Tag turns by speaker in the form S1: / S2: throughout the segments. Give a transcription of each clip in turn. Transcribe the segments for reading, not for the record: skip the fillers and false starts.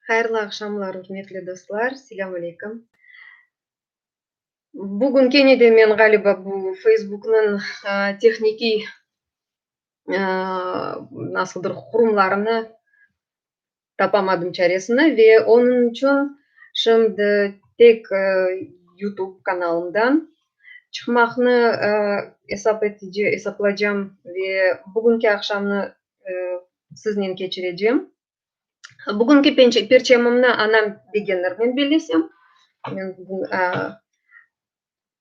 S1: Hayırlı aqşamlar, ürmetli dostlar! Selâm aleyküm! Bugün kene de men, ğaliba, bu Facebooknıñ tehnikiy nasıldır qurumlarını tapamadım çaresini ve onıñ içün şimdi tek YouTube kanalımdan çıqmaqnı esap etice, esaplacam ve bugünki aqşamnı siznen keçirecem. Bugünki perçemimni anam begenir, men bellesem. Men bugün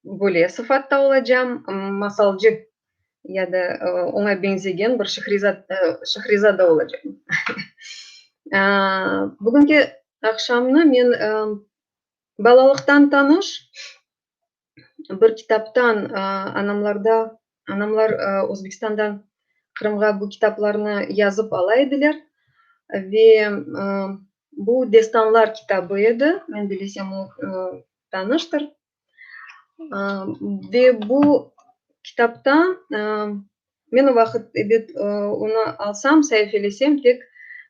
S1: böyle sıfatta olacam, masalcı ya da oña beñzegen bir şehrezada olacam. Bugünki aqşamnı men balalıqtan tanış bir kitaptan, anamlarda, anamlar Özbekistandan Qırımğa bu kitaplarnı yazıp ala ediler ve bu destanlar kitabı edi, men bilesem o tanıştır. Ve bu kitapta men o vaqıt, ebet, onı alsam, saifelesem, tek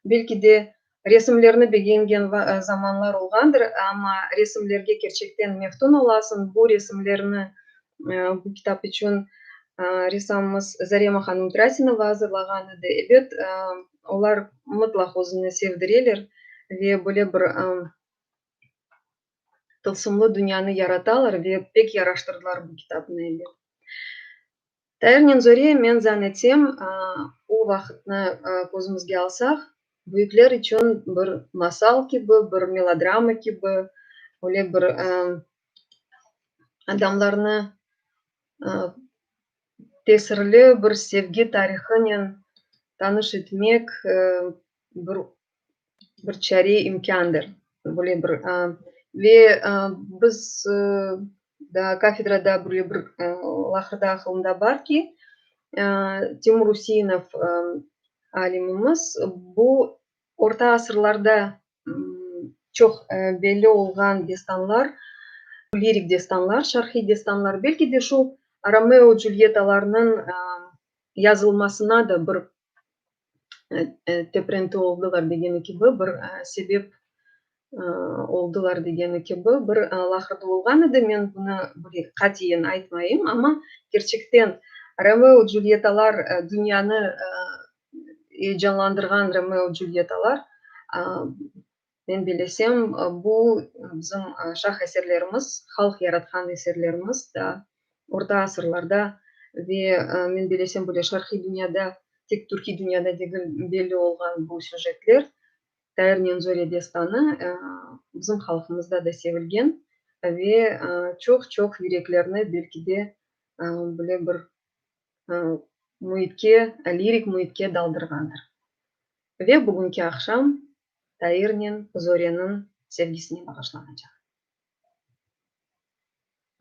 S1: belki de resimlerni begengen zamanlar olğandır, amma resimlerge kerçekten meftun olasıñ. Bu resimlerni bu kitap içün ressamımız Zarema hanım Trasinova azırlağan edi. Ebet, olar mıtlaq özüni sevdireler ve böyle bir tılsımlı dünyanı yaratalar ve pek yaraştırdılar bu kitapnı, ebet. Tairnen Zore, men zan etsem, o vaqıtnı közümizge alsaq, büyükler içün bir masal kibi, bir melodrama kibi, öyle bir adamlarnı tesirli bir sevgi tarihınen tanış etmek bir bir çare, imkândır. Böyle bir ve biz daa kafedrada böyle bir laqırdı aqılımda bar ki, Timur Useinov alimimiz bu orta asırlarda çoq belli olğan destanlar, lirik destanlar, şarqiy destanlar, belki de şu Romeo-Culyetalarnıñ yazılmasına da bir teprenti oldılar degeni kibi, bir sebep oldılar degeni kibi bir laqırdı olğan edi. Men bunı böyle qatiyen aytmayım, amma kerçekten Romeo-Culyetalar dünyanı eyecanlandırğan Romeo-Culyetalar, men bellesem, bu bizim şah eserlerimiz, halq yaratqan eserlerimiz daa orta asırlarda ve, men bellesem, böyle şarqiy dünyada, tek türkiy dünyada degil, belli olğan bu süjetler, Tairnen Zore destanı bizim halqımızda da sevilgen ve çoq-çoq yüreklerni belki de böyle bir müitke, lirik müitke daldırğandır. Ve bugünki aqşam Tairnen Zoreniñ sevgisine bağışlanacaq.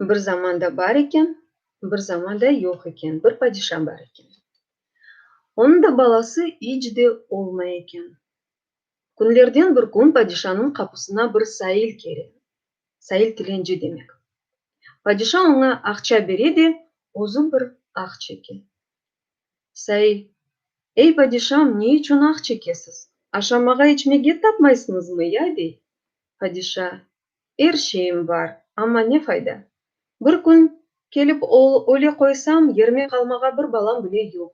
S1: Bir zamanda bar eken, bir zamanda yoq eken, bir padişa bar eken. Onıñ da balası iç de olmay eken. Künlerden bir kün padişanıñ qapusına bir sail kele, sail tilenci demek. Padişa oña aqça bere de, özü bir ah çeke. Sail, Ey, padişam, ne içün ah çekesiz? Aşamağa-içmege tapmaysıñızmı ya? dey. Padişa, Er şeyim bar, amma ne fayda? Bir kün kelip öle qoysam, yerime qalmağa bir balam bile yoq.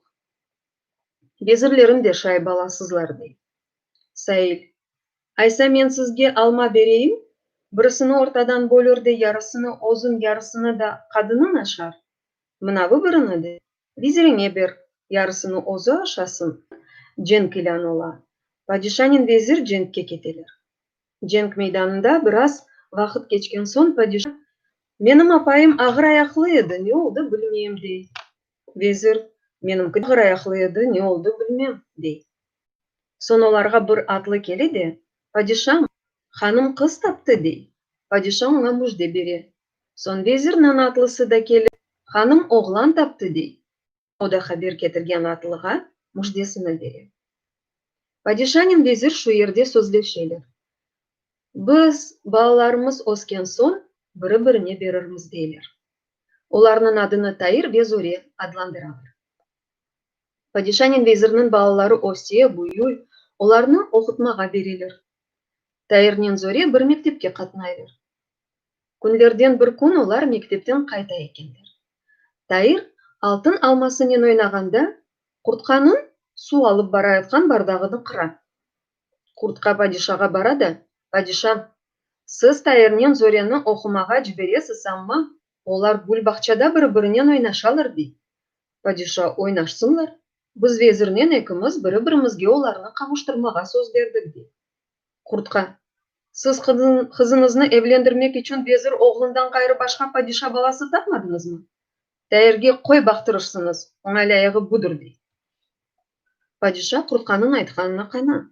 S1: Vezirlerim de şay balasızlar, dey. Sail, Aysa men sizge alma bereyim, birisini ortadan bölür de yarısını özüñ, yarısını da qadınıñ aşar. Mınavı birini de veziriñe ber, yarısını özü aşasın, cenk ilân ola. Padişanen vezir cenkke keteler. Cenk meydanında biraz vaqıt keçken soñ padişa, Menim apayım ağır ayaqlı edi, ne oldı, bilmeyim, dey. Vezir, Menimki de ağır ayaqlı edi, ne oldı, bilmem, dey. Soñ olarğa bir atlı kele de, Padişam, hanım qız taptı, dey. Padişa oña müjde bere. Soñ vezirniñ atlısı da kelip, Hanım oğlan taptı, dey. O da haber ketirgen atlığa müjdesini bere. Padişanen vezir şu yerde sözleşeler. Biz, balalarımız ösken soñ, biri-birine berirmiz, deyler. Olarnıñ adını Tair ve Zore adlandıralar. Padişanen vezirniñ balaları öse, büyüy, olarnı oqutmağa bereler. Tairnen Zore bir mektepke qatnaylar. Künlerden bir kün olar mektepten qayta ekenler. Tair altın almasınen oynağanda, Qurtqanıñ suv alıp barayatqan bardağını qıra. Qurtqa padişağa bara da, Padişam, siz Tairnen Zoreni oqumağa ciberesiz amma, olar gül bağçada biri-birinen oynaşalar, dey. Padişa, Oynaşsınlar, biz vezirnen ekimiz biri-birimizge olarnı qavuştırmağa söz berdik, dey. Qurtqa, Siz qızıñıznı evlendirmek içün vezir oğlundan ğayrı başqa padişa balası tapmadıñızmı? Tairge qoy baqtırırsıñız, oña lâyığı budır, dey. Padişa Qurtqanıñ aytqanına qana.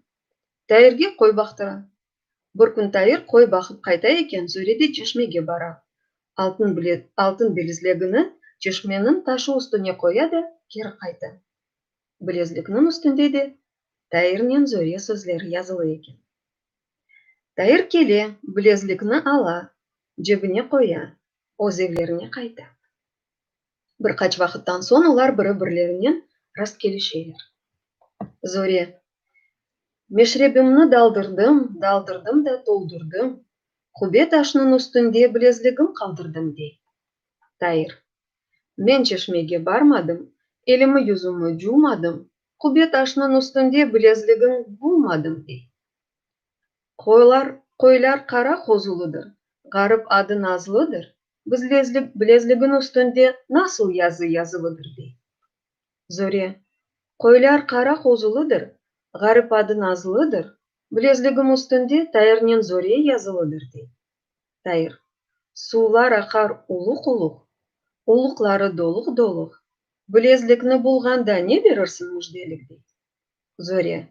S1: Tairge qoy baqtıra. Bir kün Tair qoy baqıp qayta eken, Zore de çeşmege bara. Altın altın bilezligini çeşmeniñ taşı üstüne qoya da, keri qayta. Bilezlikniñ üstünde de Tairnen Zore sözleri yazılı eken. Tair kele, bilezlikni ala, cebine qoya, öz evlerine qayta. Bir qaç vaqıttan soñ olar biri-birlerinen rastkelişeler. Zore, Meşrebimni daldırdım, daldırdım da toldurdım, qube taşnıñ üstünde bilezligim qaldırdım, dey. Tair, Men çeşmege barmadım, elimi-yüzümi cuvmadım, qube taşnıñ üstünde bilezligiñ bulmadım, dey. Qoylar, qoylar qara qozulıdır, ğarip adı Nazlıdır, bizlezlik, bilezligiñ üstünde nasıl yazı yazılıdır, dey. Zore, Qoylar qara qozulıdır, ğarip adı Nazlıdır, bilezligim üstünde Tairnen Zore yazılıdır, dey. Tair, Suvlar aqar uluq-uluq, uluqları doluq-doluq, bilezlikni bulğanda ne berirsiñ müjdelik, dey. Zore,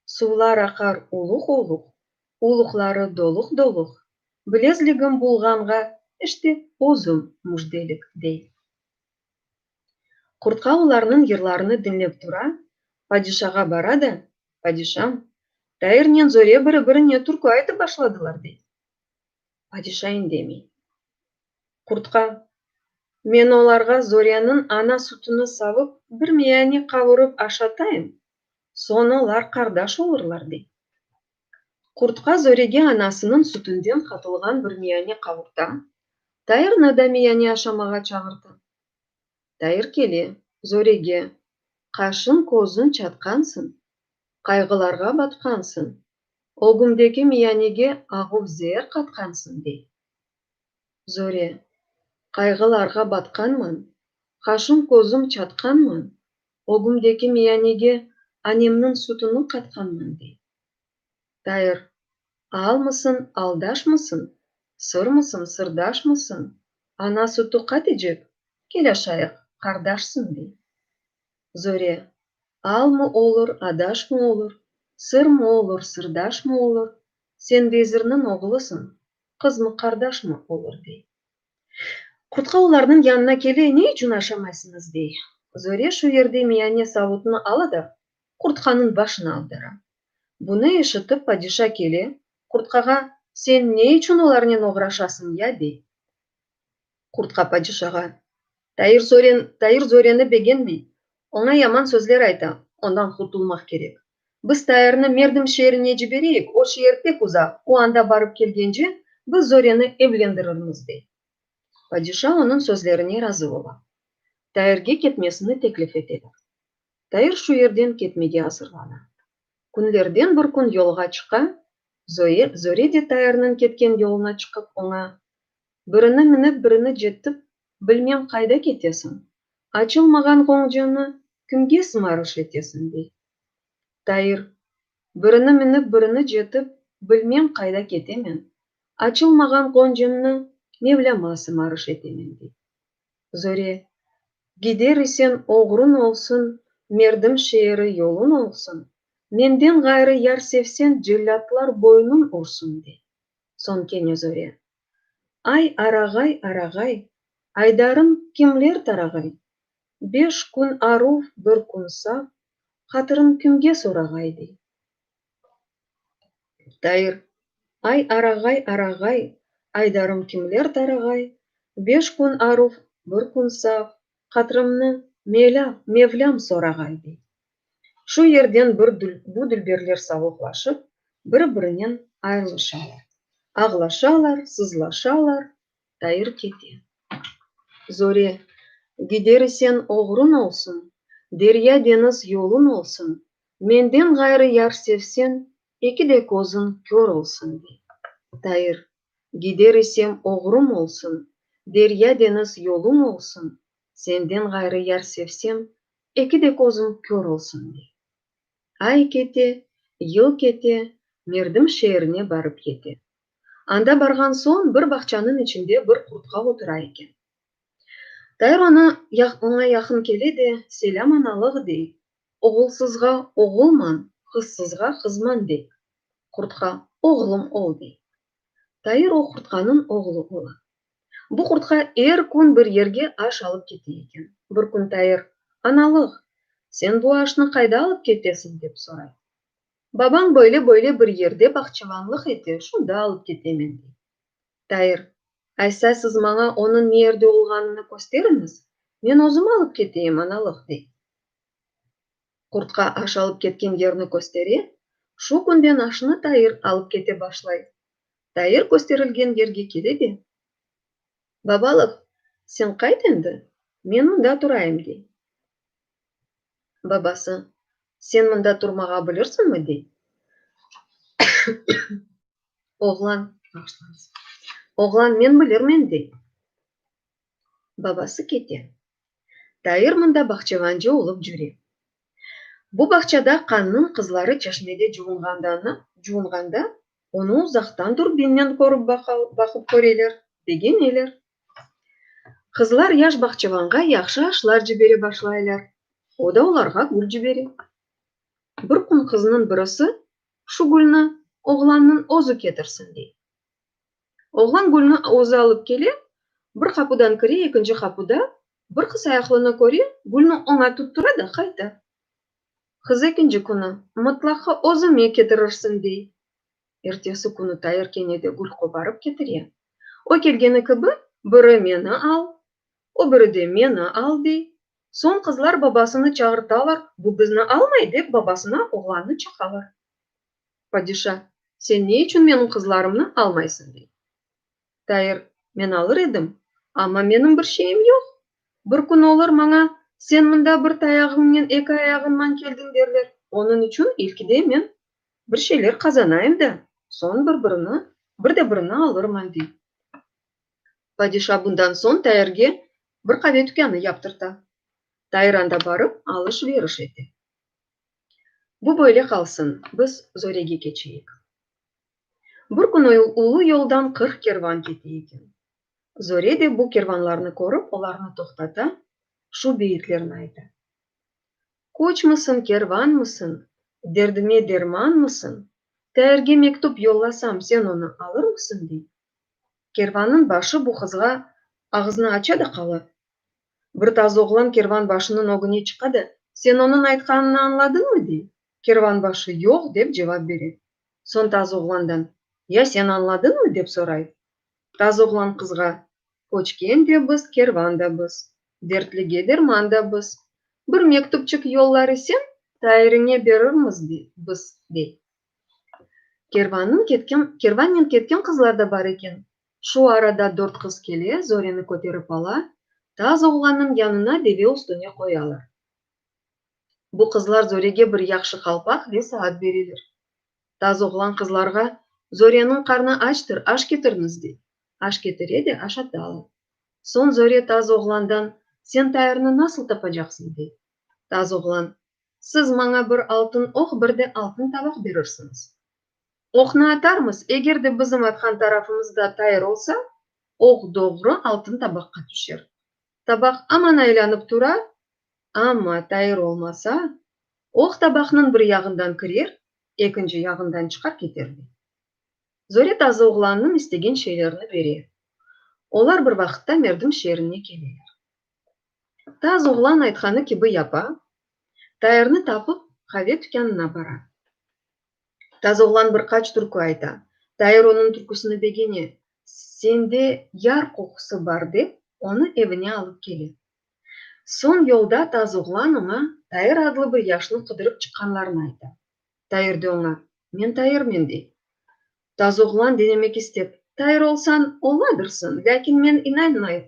S1: Suvlar aqar uluq-uluq, uluqları doluq-doluq, bilezligim bulğanğa işte özüm müjdelik, dey. Qurtqa olarnıñ yırlarını diñlep tura, padişağa bara da, Padişam, Tairnen Zore biri-birine türkü aytıp başladılar, dey. Padişa indemey. Qurtqa, Men olarğa Zoreniñ ana sütüni savıp, bir miyane qavurıp aşatayım, soñ olar qardaş olurlar, dey. Qurtqa Zorege anasınıñ sütünden qatılğan bir miyane qavurta, Tairni da miyane aşamağa çağırta. Tair kele, Zorege, Qaşıñ-közüñ çatqansıñ, qayğılarğa batqansıñ, ögümdeki miyanege ağuv-zeer qatqansıñ, dey. Zore, Qayğılarğa batqanman, qaşım-közüm çatqanman, ögümdeki miyanege anemniñ sütüni qatqanman, dey. Tair, Almısıñ, aldaşmısıñ, sırmısıñ, sırdaşmısıñ, ana sütü qatecek, kel aşayıq, qardaşsıñ, dey. Zore, Almı olur, adaşmı olur, sırmı olur, sırdaşmı olur, sen vezirniñ oğlusıñ, qızmı, qardaşmı olur, dey. Qurtqa olarnıñ yanına kele, ne içün aşamaysıñız, dey. Zore şu yerde miyane savutını ala da, qurtqanıñ başına avdara. Bunı eşitip, padişa kele, qurtqağa, Sen ne içün olarnen oğraşasıñ ya, dey. Qurtqa padişağa, Tair Zoren, Tair Zoreni begenmey, oña yaman sözler ayta, ondan qurtulmaq kerek. Biz Tairni Merdim şeerine cibereyik, o şeer pek uzaq, o anda barıp kelgence, biz Zoreni evlendirirmiz, dey. Padişa onıñ sözlerine razı ola. Tairge ketmesini teklif eteler. Tair şu yerden ketmege azırlana. Künlerden bir kün yolğa çıqa, Zoe, Zore de Tairniñ ketken yoluna çıqıp, oña, Birini minip, birini cettip, bilmem qayda ketesiñ, açılmağan ğoncanı kimge sımarış etesiñ, dey. Tair, Birini minip, birini cetip, bilmem qayda ketemen, açılmağan ğoncamnı Mevlâma sımarış etemen, dey. Zore, Gider isen oğrun olsun, Merdim şeeri yolun olsun, menden ğayrı yar sevsen cellâtlar boynun ursun, dey. Soñ kene Zore, Ay, arağay, arağay, aydarın kimler tarağay? Beş kün aruv, bir kün sav, hatırın kimge sorağay, dey. Tair, Ay, arağay, arağay, aydarım kimler tarağay? Beş kün aruv, bir kün sav, hatırımnı Melâ, Mevlâm sorağay, dey. Şu yerden bir bu dülberler savlıqlaşıp, Biri-birinen ayırılışalar. Ağlaşalar, sızlaşalar, Tair kete. Zore, Gider iseñ oğrun olsun, Derya-deñiz yoluñ olsun, Menden ğayrı yar sevseñ, Eki de közüñ kör olsun, dey. Tair, Gider isem oğrum olsun, Derya-deñiz yolum olsun, Senden ğayrı yar sevsem, Eki de közüm kör olsun, dey. Ay kete, yıl kete, Merdim şeerine barıp yete. Anda barğan soñ, bir bağçanıñ içinde bir qurtqa otura eken. Tair onı oña yaqın kele de, Selâm, analıq, dey, oğulsızğa oğulman, qızsızğa qızman, dey. Qurtqa, Oğlum ol, dey. Tair o qurtqanıñ oğlu ola. Bu qurtqa er kün bir yerge aş alıp kete eken. Bir kün Tair, Analıq, sen bu aşnı qayda alıp ketesiñ, dep soray. Babañ böyle-böyle bir yerde bağçavanlıq ete, şunda alıp ketemen, dey. Tair, Aysa siz maña onıñ ne yerde olğanını kösteriñiz, men özüm alıp keteyim, analıq, dey. Qurtqa aş alıp ketken yerni köstere, şu künden aşnı Tair alıp kete başlay. Tair kösterilgen yerge kele de, Babalıq, sen qayt endi, men mında turayım, dey. Babası, Sen mında turmağa bilirsiñmi? dey. Oğlan, bağışlañız, oğlan, Men bilirmen, dey. Babası kete. Tair mında bağçevancı olıp cüre. Bu bağçada hannıñ qızları çeşmede cuvunğanda, onı uzaqtan durbinnen körip baqıp köreler, begeneler. Qızlar yaş bağçevanğa yahşı aşlar cibere başlaylar, o da olarğa gül cibere. Bir kün qıznıñ birisi, Şu gülni oğlannıñ özü ketirsin, dey. Oğlan gülni özü alıp kele, bir qapudan kire, ekinci qapuda bir qız ayaqlını köre, gülni oña tuttura da qayta. Qız ekinci künü, Mıtlaqa özüme ketirirsiñ, dey. Ertesi künü Tair kene de gül qoparıp ketire. O kelgeni kibi, biri meni al, o biri de meni al, dey. Soñ qızlar babasını çağırtalar, bu bizni almay, dep babasına oğlannı çaqalar. Padişa, Sen ne içün menim qızlarımnı almaysıñ, dey. Tair, Men alır edim, amma menim bir şeyim yoq. Bir kün olur maña, sen mında bir tayağıñnen eki ayağıñman keldiñ derler. Onıñ içün ilkide men bir şeyler qazanayım da, soñ bir-birini, bir de birini alırman, dey. Padişa bundan soñ Tairge bir qave tükânı yaptırta. Tair anda barıp alış-veriş ete. Bu böyle qalsın, biz Zorege keçeyik. Bir künü ulu yoldan 40 kervan kete eken. Zore de bu kervanlarnı körip, olarnı toqtata, şu beyitlerni ayta. Köçmisiñ, kervanmısıñ, derdime dermanmısıñ, Tairge mektüp yollasam, sen onı alırmısıñ, dey. Kervannıñ başı bu qızğa ağızını aça da qala. Bir taz oğlan kervan başınıñ ögüne çıqa da, Sen onıñ aytqanını añladıñmı? dey. Kervan başı, Yoq, dep cevap bere. Soñ taz oğlandan, Ya sen añladıñmı? dep soray. Taz oğlan qızğa, Köçken de biz, kervan da biz, dertlige derman da biz, bir mektüpçik yollar iseñ, Tairiñe berirmiz biz, dey. Kervannıñ ketken, kervannen ketken qızlar da bar eken. Şu arada dört qız kele, Zoreni köterip ala, taz oğlannıñ yanına deve üstüne qoyalar. Bu qızlar Zorege bir yahşı qalpaq ve saat bereler. Taz oğlan qızlarğa, Zoreniñ qarnı açtır, aş ketirñiz, dey. Aş ketire de aşatalar. Soñ Zore taz oğlandan, Sen Tairni nasıl tapacaqsıñ, dey. Taz oğlan, Siz maña bir altın oq, bir de altın tabaq berirsiñiz. Oqnı atarmız, eger de bizim atqan tarafımızda Tair olsa, oq doğru altın tabaqqa tüşer. Tabaq aman aylanıp turar, amma Tair olmasa, oq tabaqnıñ bir yağından kirer, ekinci yağından çıqar keter, dey. Zore tazı oğlannıñ istegen şeylerini bere. Olar bir vaqıtta Merdim şeerine keleler. Taz oğlan aytqanı kibi yapa, Tairni tapıp, qave tükânına bara. Taz oğlan bir qaç türkü ayta. Tair onıñ türküsini begene, Sende yar qoqusı bar dep, onı evine alıp kele. Soñ yolda taz oğlan oña Tair adlı bir yaşnı qıdırıp çıqqanlarını ayta. Tair de oña. Men Tairmen, dey. Taz oğlan denemek istep, Tair olsañ, oladırsıñ, lâkin men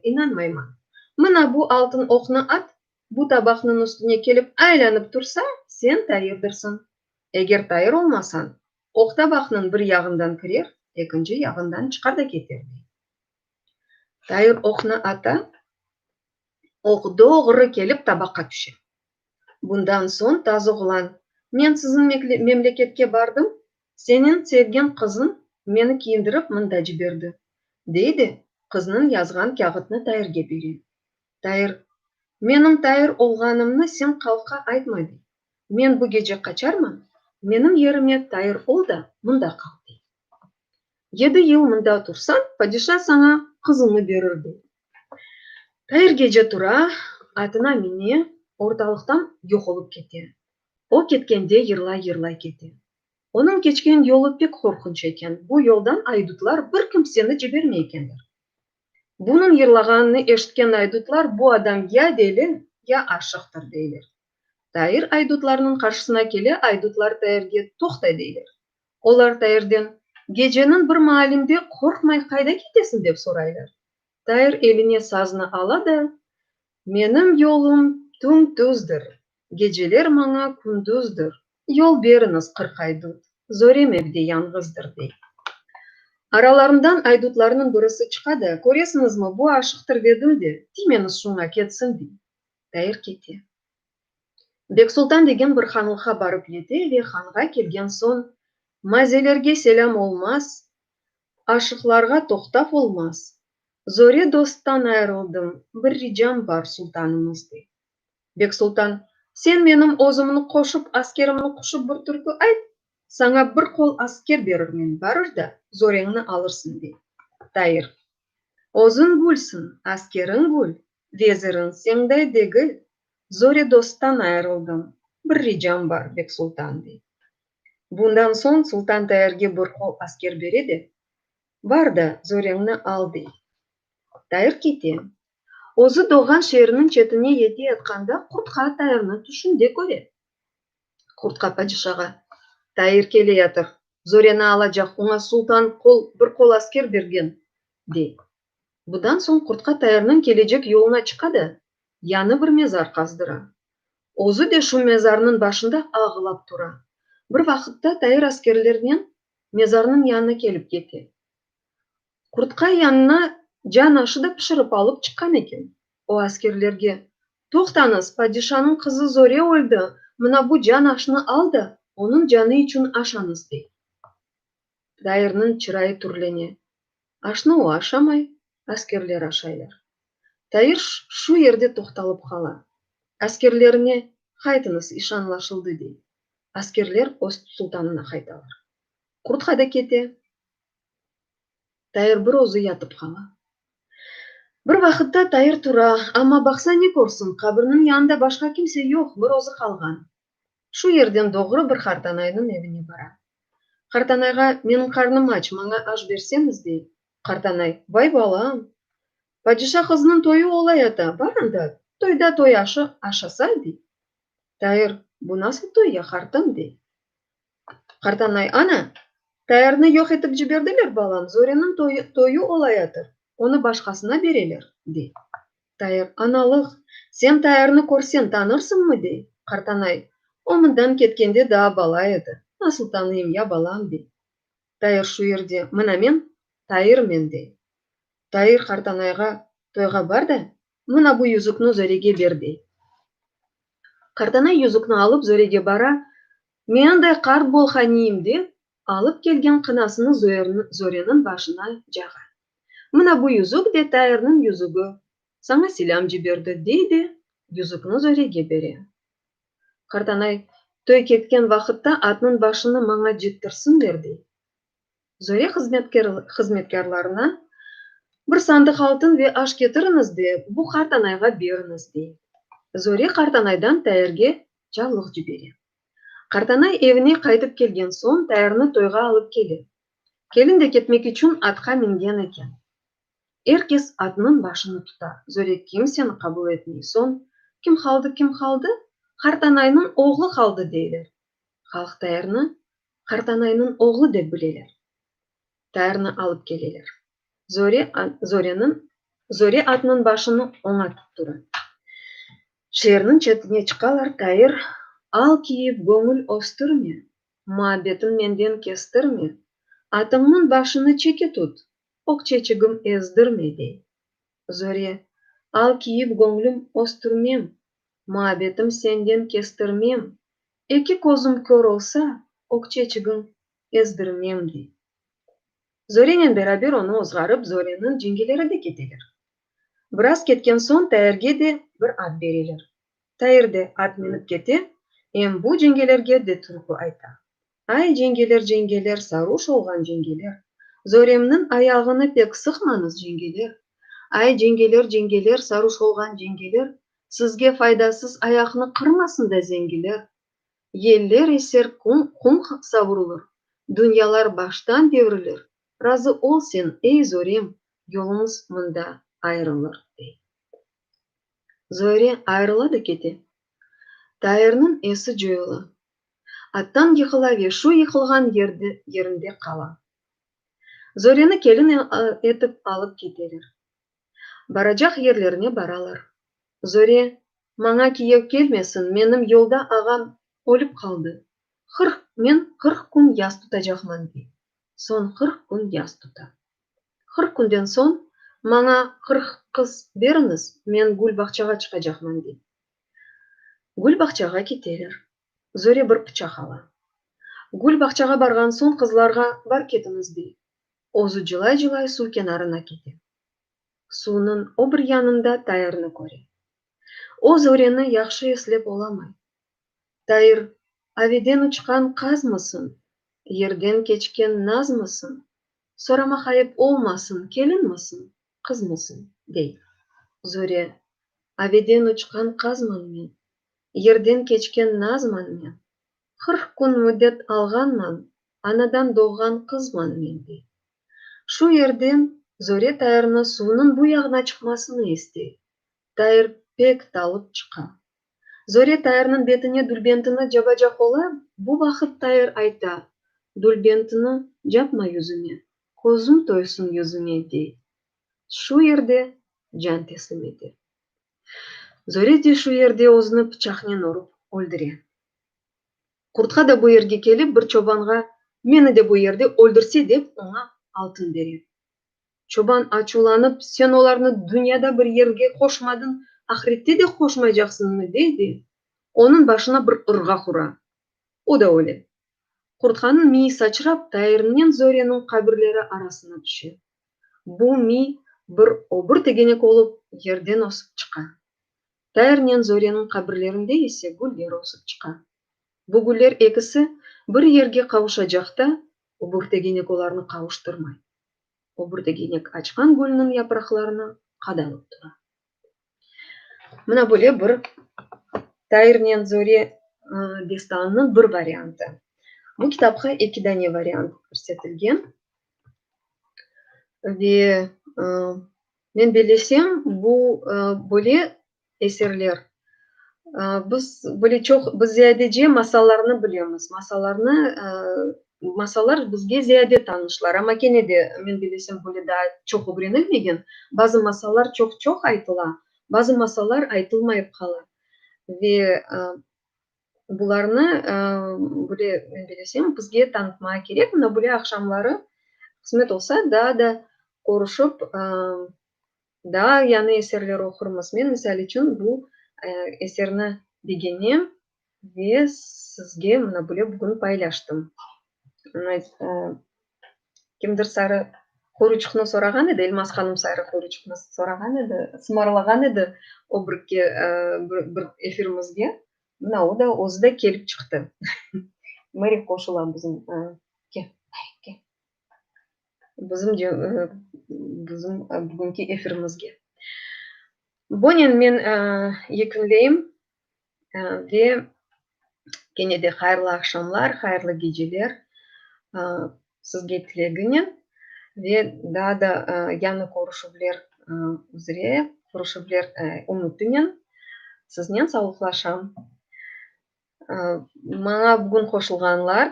S1: inanmayman. Mına bu altın oqnı at, bu tabaqnıñ üstüne kelip aylanıp tursa, sen Tairdirsiñ. Eger Tair olmasañ, oq tabaqnıñ bir yağından kirer, ekinci yağından çıqar da keter, dey. Tair oqnı ata, oq doğru kelip tabaqqa tüşe. Bundan soñ taz oğlan, Men siziñ memleketke bardım, seniñ sevgen qızıñ meni kiyindirip mında ciberdi, dey de, qıznıñ yazğan kâğıtnı Tairge bere. Tair, Menim Tair olğanımnı sen halqqa aytma, dey. Men bu gece qaçarman, menim yerime Tair ol da, mında qal, dey. Yedi yıl mında tursañ, padişa saña qızını berir, dey. Tair gece tura, atına mine, ortalıqtan yoq olıp kete. O ketkende yırlay-yırlay kete. Onıñ keçken yolu pek qorqunç eken, bu yoldan aydutlar bir kimseni cibermey ekenler. Bunıñ yırlağanını eşitken aydutlar bu adam ya deli, ya aşıqtır, deyler. Tair aydutlarnıñ qarşısına kele, aydutlar Tairge toqta deyler. Olar Tairden, Geceniñ bir maalinde qorqmay qayda ketesiñ, dep soraylar. Tair eline saznı ala da, Menim yolum tüm-tüzdir, geceler maña kündüzdir, yol beriñiz, 40 aydut, Zorem evde yañğızdır, dey. Aralarından aydutlarnıñ birisi çıqa da, Köresiñizmi, bu aşıqtır dedim de, tiymeñiz şuña, ketsin, dey. Tair kete. Beksultan degen bir hanlıqqa barıp yete ve hanğa kelgen soñ, Mazelerge selâm olmaz, aşıqlarğa toqtav olmaz, Zore dosttan ayırıldım, bir ricam bar, sultanımız, dey. Beksultan, Sen menim özümni qoşıp, askerimni quşıp bir türkü ayt, saña bir qol asker berirmen, barır da, Zoreñni alırsıñ, dey. Tair, Özüñ gülsiñ, askeriñ gül, veziriñ señday degil, Zore dosttan ayırıldım, bir ricam bar, Beksultan, dey. Bundan soñ sultan Tairge bir qol asker bere de, Bar da, Zoreñni al, dey. Tair kete. Özü doğğan şeeriniñ çetine yete yatqanda, Qurtqa Tairni tüşünde köre. Qurtqa padişağa, Tair keleyatır, Zoreni alacaq, oña sultan qol bir qol asker bergen, dey. Budan soñ Qurtqa Tairniñ kelecek yoluna çıqa da, yañı bir mezar qazdıra. Özü de şu mezarnıñ başında ağlap tura. Bir vaqıtta Tair askerlernen mezarnıñ yanına kelip yete. Qurtqa yanına can aşı da pişirip alıp çıqqan eken. O askerlerge, Toqtañız, padişanıñ qızı Zore öldi, mına bu can aşnı al da, onıñ canı içün aşañız, dey. Tairniñ çırayı türlene. Aşnı o aşamay, askerler aşaylar. Tair şu yerde toqtalıp qala. Askerlerine, Qaytıñız, iş añlaşıldı, dey. Askerler öz sultanına qaytalar. Qurtqa da kete. Tair bir özü yatıp qala. Bir vaqıtta Tair tura, amma baqsa ne körsin, qabirniñ yanında başqa kimse yoq, bir özü qalğan. Şu yerden doğru bir qartanaynıñ evine bara. Qartanayğa, Menim qarnım aç, maña aş berseñiz, dey. Qartanay, Vay balam, padişa qızınıñ toyu olayata, bar anda, toyda toy aşı aşasa, dey. Tair, Bu nasıl toy ya, qartım, dey. Qartanay, Ana, Tairni yoq etip ciberdiler, balam, Zoreniñ toyu olayatır, onı başqasına bereler, dey. Tair, Analıq, sen Tairni körseñ, tanırsıñmı? dey. Qartanay, O mından ketkende daa bala edi, nasıl tanıyım ya, balam, dey. Tair şu yerde, Mına men, Tairmen, dey. Tair qartanayğa, Toyğa bar da, mına bu yüzükni Zorege ber, dey. Qartanay yüzükni alıp Zorege bara, Menday qart bolğaniyim dep, alıp kelgen qınasını Zoreniñ başına cağa. Mına bu yüzük de Tairniñ yüzügi, saña selâm ciberdi, dey de, yüzükni Zorege bere. Qartanay, toy ketken vaqıtta atnıñ başını maña cettirsinler, dey. Zore hızmetkârlarına, Bir sandıq altın ve aş ketiriñiz de, bu qartanayğa beriñiz, dey. Zore qartanaydan Tairge cavlıq cibere. Qartanay evine qaytıp kelgen soñ, Tairni toyğa alıp kele. Kelin de ketmek içün atqa mingen eken. Er kes atnıñ başını tuta, Zore kimseni qabul etmey. Soñ, Kim qaldı, kim qaldı? Qartanaynıñ oğlu qaldı, deyler. Halq Tairni. Qartanaynıñ oğlu dep bileler. Tairni alıp keleler. Zore, Zoreniñ, Zore atnıñ başını oña tuttura. Şeerniñ çetine çıqalar, Tair, Al kiyip göñül östürme, muabbetiñ menden kestirme, atıñnıñ başını çeke tut, ökçeçigim ezdirme, dey. Zore, Al kiyip göñlüm östürmem, muabbetim senden kestirmem, eki közüm kör olsa, ökçeçigiñ ezdirmem, dey. Zorenen beraber onı ozğarıp, Zoreniñ cengeleri de keteler. Biraz ketken soñ Tairge de bir at bereler. Tair de at minip kete, em bu cengelerge de türkü ayta. Ay, cengeler, cengeler, saruş olğan cengeler, Zoremniñ ayağını pek sıqmañız, cengeler. Ay, cengeler, cengeler, saruş olğan cengeler, Sizge faydasız ayaqnı qırmasın da zengiler. Yeller eser, qum savurılır, Dünyalar baştan devrilir, Razı ol sen, ey, Zorem, yolumız mında ayrılır, dey. Zore ayrıla da kete. Tairniñ esi coyula. Attan yıqıla ve şu yıqılğan yerde yerinde qala. Zoreni kelin etip alıp keteler. Baracaq yerlerine baralar. Zore, maña kiyev kelmesin, menim yolda ağam ölip qaldı. Qırq, men 40 kün yas tutacaqman, dey. Soñ 40 kün yas tuta. 40 künden soñ, maña 40 qız beriñiz, men gül bağçağa çıqacaqman, dey. Gül bağçağa keteler. Zore bir pıçaq ala. Gül bağçağa barğan soñ, qızlarğa bar ketiñiz, dey. Özü cılay-cılay suv kenarına kete. Suvnıñ o bir yanında Tairni köre. O Zoreni yahşı eslep olamay. Tair, aveden uçqan qazmısıñ, yerden keçken nazmısıñ, soramaq ayıp olmasın, kelinmisiñ, qızmısıñ, dey. Zore, aveden uçqan qazman men, yerden keçken nazman men, 40 kün müddet alğanman, anadan doğğan qızman men, dey. Şu yerden Zore Tairni suvnıñ bu yağına çıqmasını istey. Tair pek talıp çıqa. Zore Tairniñ betine dülbentini cabacaq ola, bu vaqıt Tair ayta, Dülbentini capma yüzüme, közüm toysun yüzüñe, dey. Şu yerde can teslim ete. Zore de şu yerde özüni pıçaqnen urıp öldüre. Qurtqa da bu yerge kelip, bir çobanğa, Meni de bu yerde öldürse dep, oña altın bere. Çoban açuvlanıp, Sen olarnı dünyada bir yerge qoşmadıñ, ahrette de qoşmaycaqsıñmı? dey de, onıñ başına bir ırğaq ura. O da öle. Qurtqanıñ miyi saçrap, Tairnen Zoreniñ qabirleri arasına tüşe. Bu miy bir obur tegenek olıp, yerden ösip çıqa. Tairnen Zoreniñ qabirlerinde ise güller ösip çıqa. Bu güller ekisi bir yerge qavuşacaqta, obur tegenek olarnı qavuştırmay. Obur tegenek açqan gülniñ yapraqlarına qadalıp tura. Mına böyle bir Tairnen Zore destanınıñ bir variantı. Bu kitapqa eki dane variant kirsetilgen. Ve men bellesem, bu böyle eserler, biz böyle çoq, biz ziyadece masallarnı bilemiz, masallarnı, masallar bizge ziyade tanışlar, amma kene de, men bellesem, böyle daa çoq ögrenilmegen, bazı masallar çoq-çoq aytıla, bazı masallar aytılmayıp qala. Ve Bularnı, böyle, men bellesem, bizge tanıtmağa kerek. Mına böyle aqşamları, qısmet olsa, daa da körüşip, daa yañı eserler oqurmız. Men, misal içün, bu eserni begenem ve sizge mına böyle bugün paylaştım. Kimdir sarı quyruçıqnı sorağan edi, Elmaz hanım sarı quyruçıqnı sorağan edi, sımarlağan edi o birki bir efirimizge. Mına o da, özü de kelip çıqtı. Meri qoşula bizim, ke, Meri, ke. Bizim, bizim bugünki efirimizge. Bunen men yekünleyim ve kene de hayırlı aqşamlar, hayırlı geceler sizge tileginen ve daa da yañı körüşüvler üzre, körüşüvler ümütinen siznen sağlıqlaşam. Maña bugün qoşulğanlar,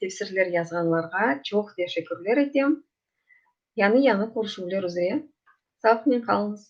S1: tefsirler yazğanlarğa çoq teşekkürler etem. Yañı-yañı körüşüvler üzre. Sağlıqnen qalıñız!